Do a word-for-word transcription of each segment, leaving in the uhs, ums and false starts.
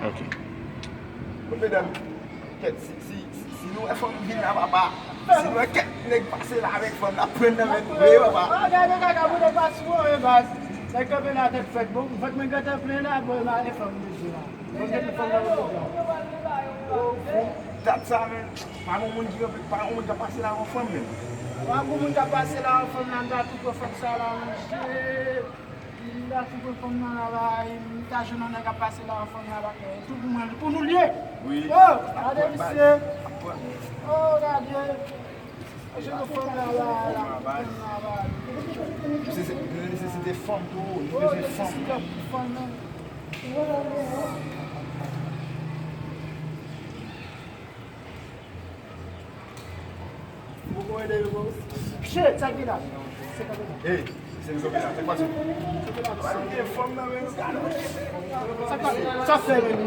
Ok. Bon, medam, kèt, si, si, si, si nou wè fanm vin la, papa, si nou wè kèt nèg pase la avèk fanm, n ap pran nan men nou, wi, papa. Ah, gade kaka, pou nèg pa sou mwen, baz. Nèg kanpe la tèt fèt, bon, fèt mwen gentan plen la, bon, la, e fanm deja la. Bon, gen fanm nan, bon, la. Oh, fou, dat sa, men. Pa gen moun ki kanpe, pa gen moun k ap pase la yon fanm, men. Pa gen moun k ap pase la yon fanm, la, m ta tou pran fanm sa la, monchè. M ta tou pran fanm nan la, la, e m ta jwenn yon nèg ap pase la yon fanm la, la, e tou pou mwen, pou nou l ye. Wi. Oh, gade misye. Oh, gade. Misye, se, nou nesesite fanm tou, nou bezwen fanm. Shit, sa ki la? Hey, se nou la, se pa se. Sa fè menm?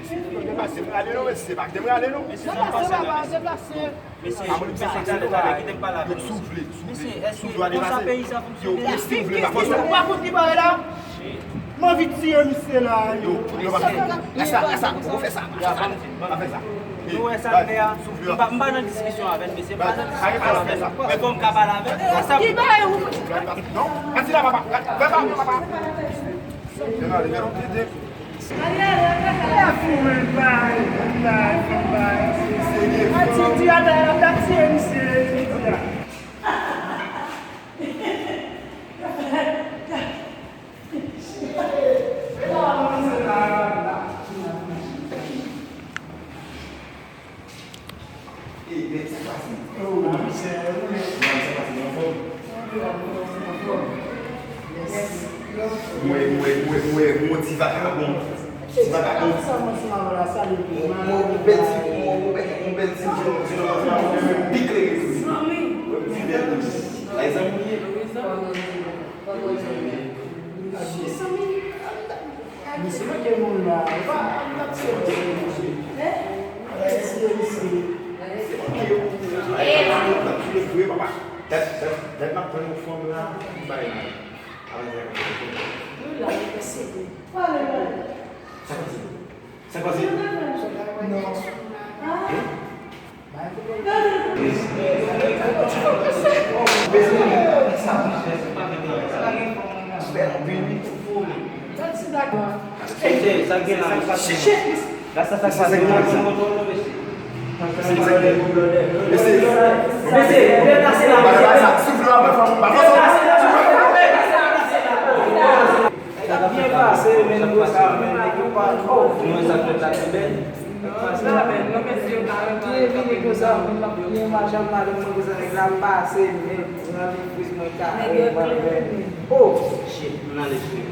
Mesye, se pa kite m rale non, mesye, se pa kite m rale non. Deplase, papa, deplase. Mesye, mesye, talè, talè, kite m pale avè nou, mesye. Mesye, èske konsa peyi sa fonksyone? Mesye, ou pa konn ki bagay la? M anvi tiye misye la. Yo, yo, pa fè sa, pa fè sa, pa fè sa. Nou wè sa n fè a? M pa, m pa nan diskisyon avè l, mesye, m pa nan diskisyon avè l. Men fò m ka pale avè l. Ki bagay ou? Non, pati la, papa. Fè pa, papa. Ey, nèg, sa k pase? Oh, monchè, wi. Sa k pase, nou anfòm? Mwen, mwen, mwen, mwen, mwen, ti vakabon. Ti vakabon. Mwen, mwen, mwen, bèl ti, mwen, mwen, bèl, mwen, bèl ti, mwen, mwen, mwen, mwen, pi klere ke li. Mwen, pi bèl ke li. Ay, zanmi, mwen, zanmi. Mesye, men gen moun la, pa, pa aksepte, mesye. Mesye, mesye. Se pa ke ou, ou, ou, ou, ou, vre, papa. Dat, dat, dat m ap tann yon fanm la, m bay la. Avan sa, nou la, nou fè sere. Pale, pale. Sa k pase? Sa k pase? Non. Hein? Sa byen pase, men nèg yo sa, men nèg yo pa, oh, nou wè sa k fèt la, byen bèl. Sa bèl, non, mesye, yo pa renmen. Ki vini konsa, moun nan byen mache, m pale mwen konsa, nèg la pase, men, nan li friz mwen ka, nèg yo klere. Oh, shit, m nan lespri.